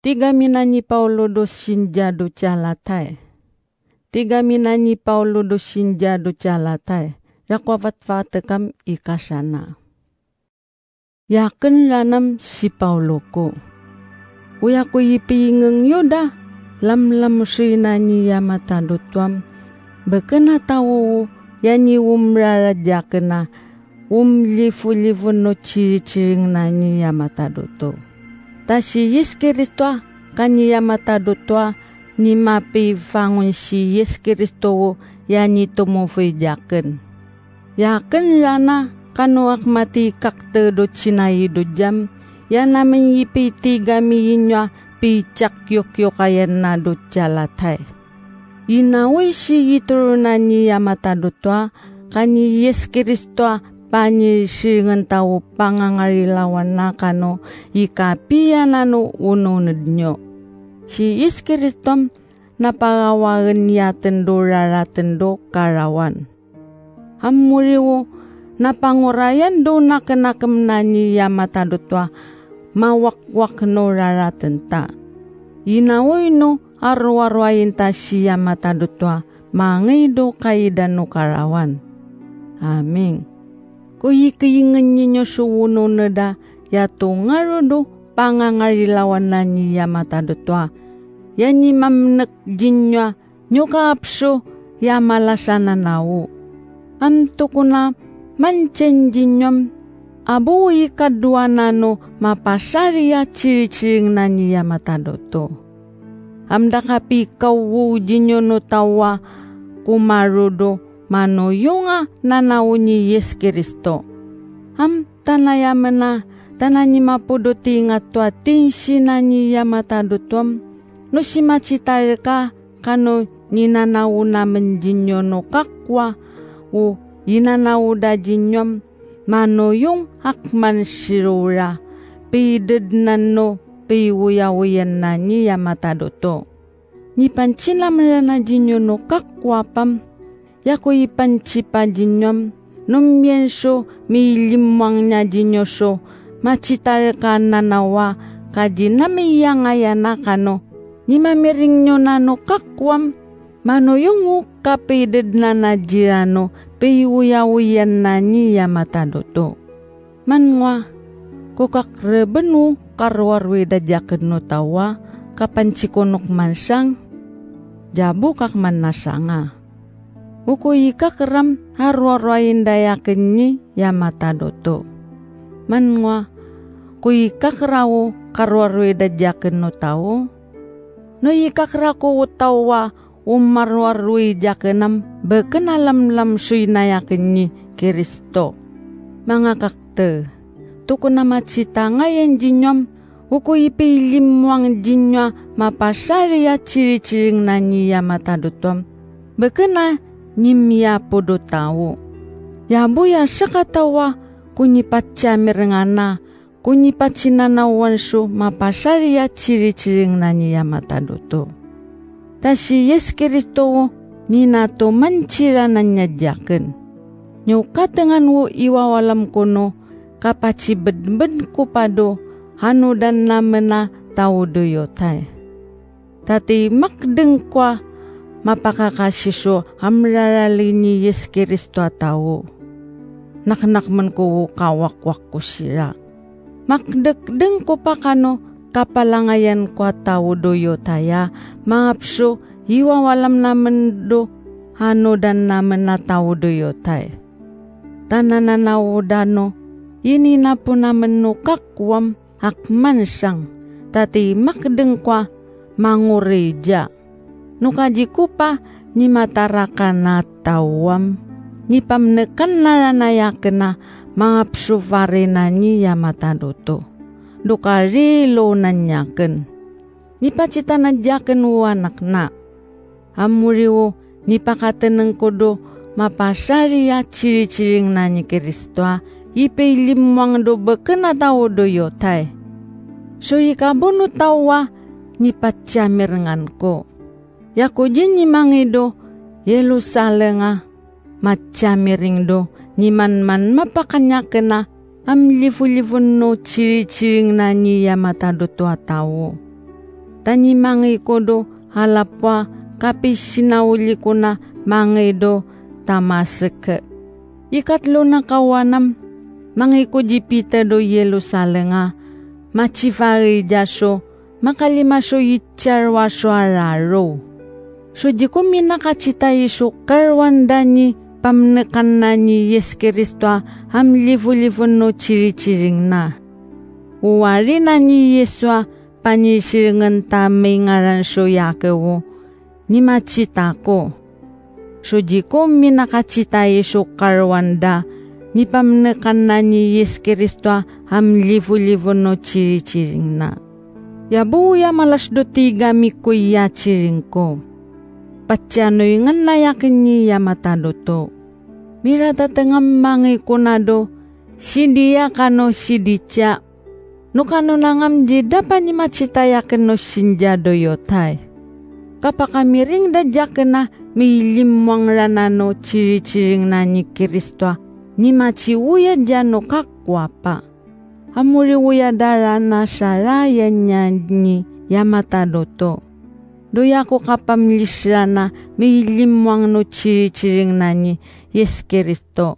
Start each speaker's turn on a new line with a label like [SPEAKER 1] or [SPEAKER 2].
[SPEAKER 1] Tiga mina ni Paulo do sinja do calatai. Tiga mina ni Paulo do sinja do calatai. Rakwavat-vatekam ikasana. Yaken lanam si Paulo ko. Uya ko yipi ingeng yoda lam-lam suinani yamata dotuam. Bekena tawo yani umrara jakena lifu-lifu no ciri-ciring nani yamata doto. Tasi Yesu Kristo kani yamata dotoa ni mapi fangun si Yesu Kristo yani tomofe jaken. Yaken lana kano akmati kakte do cinai do jam ya namen yipi tiga mi inywa pi cak yok yokayan na do calatai. Inawi si iturunani yamata dotoa kani Yesu Kristo pani siringan tau pangangarilawan na kano ikapiyanano ununod nyo. Si Yesu Kristo napagawagan niya tendo raratendo karawan. Amuriwo napangurayan do nakenakem nani yamata dotoa mawakwak no raratenta. Inawi no arwa-arwain ta si yamata dotoa mangay do kaidan no karawan. Amin. Kuyi keingen ninyo suwuno neda yato ngarudo pangangarilawan nani yamata dotoa. Yani mamnek jinywa nyoka apso yamalasana nau. Amtukuna mancen jinywam abu ikadua nano mapasaria ciri-ciring nani yamata doto. Amdakapi kawu jinyo no tawa kumarudo manoyunga nanauni Yesu Kristo. Am tanayamena tanani mapudo tingat tua tinsi nani yamata dotuam no simacitarka kano ninanauna menjinyo no kakwa u inanauda jinyom manoyung akman sirura pidednan no piwuyawiyan nani yamata doto. Nipancinamrana jinyo no kakwapam yako ipancipa jinyom numienso milimwangnya jinyoso macitarka nanawa kajinami yangayana kano nimamiringyo nano kakwam manoyungu kapidednana jirano piwuyawiyan nani yamata doto. Manwa kukakrebenu karwarwida jakeno tawa kapancikonok mansang jabu kakman nasanga. Uku ika keram arwarwain dayakenyi yamata doto. Manwa kuika kerawo karwarwida jakeno tawo. No ika kerako tawa umarwarwi jakenam bekenalam lam suinayakenyi Kristo. Mga kakte tukuna macita ngayen jinyom uku ipi limwang jinywa mapasaria ciri-ciring nani yamata dotom. Bekena nimya podo tau. Yabu ya sakatawa kunyipaca mirengana kunyipacinana wansu mapasaria ciri-ciring nani yamata doto. Tasi Yesu Kristo minato mancirananya jaken. Nyuka dengan wu iwawalam kono kapaci bed-bed kupado hanu dan namena tau doyotai. Tati makdengkwa mapakakasiso amraralini Yesu Kristo tau. Naknak menkuwu kawakwak kusira. Makdekdeng kupakano kapalangayan kwa tau doyotaya mangapso iwawalam namen do hanu dan namena tau doyotai. Tanananaudano ini napuna menukakwam akmansang tati makdengkwa mangureja. Nukaji kupa ni matarakana tawam ni pamnekan naranayakena mangapsufarena ni yamata doto. Dukari lo nanyaken. Ni pacita najaken wanakna. Amuriwo ni pakateneng kodo mapasaria ciri-ciring nani Kristoa ipe limwang do bekena tau do yotai. So ikabunu tawa ni pacamirenganko. Yako jini mangido Yerusalenga macamiring do niman-man mapakanyakena am lifu-lifu no ciri-ciring nani yamata dotoa tau. Tanyi mangi kodo halapwa kapi sinauli ko na mangi do tamaseke. Ikatlo na kawanam mangi ko di Peter do Yerusalem nga machifari jaso makalima so yicharwa so araro. So di ko minakachita iso karwanda ni pamnekan na ni Yesu Kristo am livu-livu no chiri-chiring na. Uwari na ni Yesu panisiringan ta may ngaran so yakewo ni machita ko. So di ko minakachita iso karwanda ni pamnekan na ni Yesu Kristo am livu-livu no chiri-chiring na. Yabu ya malas do tiga mikuya chiring ko. Patyanoy ngan nayakin niya matado to. Mirata tengam mangi kunado, sidiya kano sidicha. No kano nangam jida pani macitayakin no sinjado yotay. Kapakamiring da jakena milimwang ranano chiri-chiring na ni Kristo ni machiuya jano kakwapa. Amuri uya darana saraya ni yamatado to. Doya ko kapamlisrana milimwang no chiri-chiring na ni Yesu Kristo.